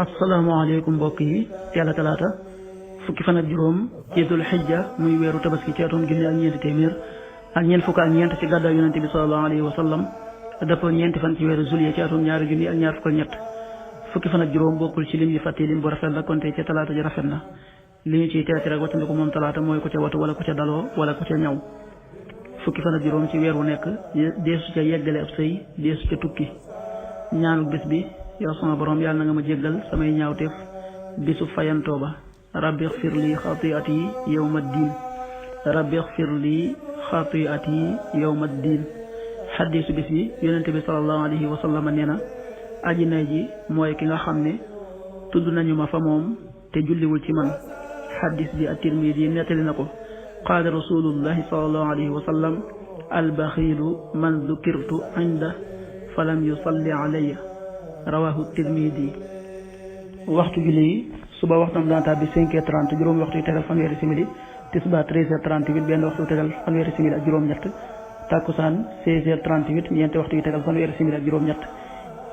asalaamaaleykum mbokk yi teel a talaata fukki fan ak juróom ci dul xijja muy weeru tabaski ci atum junni ak ñeenti téeméer ak ñeent fukk ak ñeent ci gàddaay yonente bi sallallahu alayhi wa sallam dëppoo ñeenti fan ci weeru juillet ci atum ñaari junni ak ñaar fukk ak ñett fukki fan ak juróom bokkul ci lim yi fàtte lim bu rafet la konte ca talaata ji rafet na li ñu ciy teeti rek wattandiku moom talaata mooy ku ca watu wala ku ca daloo wala ku ca ñaw fukki fan ak juróom ci weer wu nekk deesu ca yeggale ab sëy deesu ca tukki ñaanu bis bi yow sama borom yàlla na nga ma jéggal samay ñaawteef bisu fayantoo ba rabbi xfir li xatiati yawma diin rabbi xfir li xatiati yawma diin xaddiisu bis yi yonente bi sallallahu alayhi wa sallam nee na aji nay ji mooy ki nga xam ne tudd nañu ma fa moom te julliwul ci man xaddiis bi at-Tirmidi nettali na ko qaala rasulullahi sallallahu alayhi wa sallam albaxiilu man dukirtu inda falam yusalli alayya rawahu Tirmidi. waxtu julli yi suba waxtam dana tàbbi 5h30 juróom waxtu yu tegal fanweeri simili tisbaar 13h38 benn waxtu yu tegal fanweeri simili ak juróom-ñett takkusaan 16h38 ñeenti waxtu yu tegal fanweeri simili ak juróom-ñett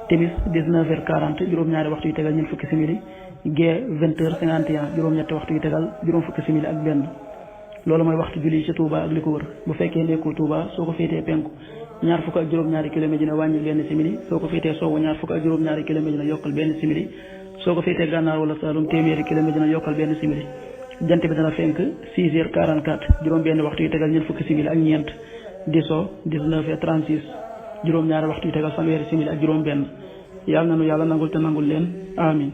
timis 19h40 juróom-ñaari waxtu yu tegal ñeent fukki simili gee 20h51 juróom-ñetti waxtu yu tegal juróom fukki simili ak benn. loolu mooy waxtu julli ci Touba ak li ko wër bu fekkee nekkul Touba soo ko féetee penku ñaar fukk ak juróom-ñaari kilomètre dina wàññil benn simili soo ko féetee soowu ñaar fukk ak juróom-ñaari kilomètre dina yokkal benn simili soo ko féetee gànnaar wala Saalum téeméeri kilomètre dina yokkal benn simili jant bi dana fenk 6h44 juróom benn waxtu yu tegal ñeent fukki simili ak ñeent di so 19h36 juróom-ñaari waxtu yu tegal fanweeri simili ak juróom benn yàlla na nu yàlla nangul te nangul leen amin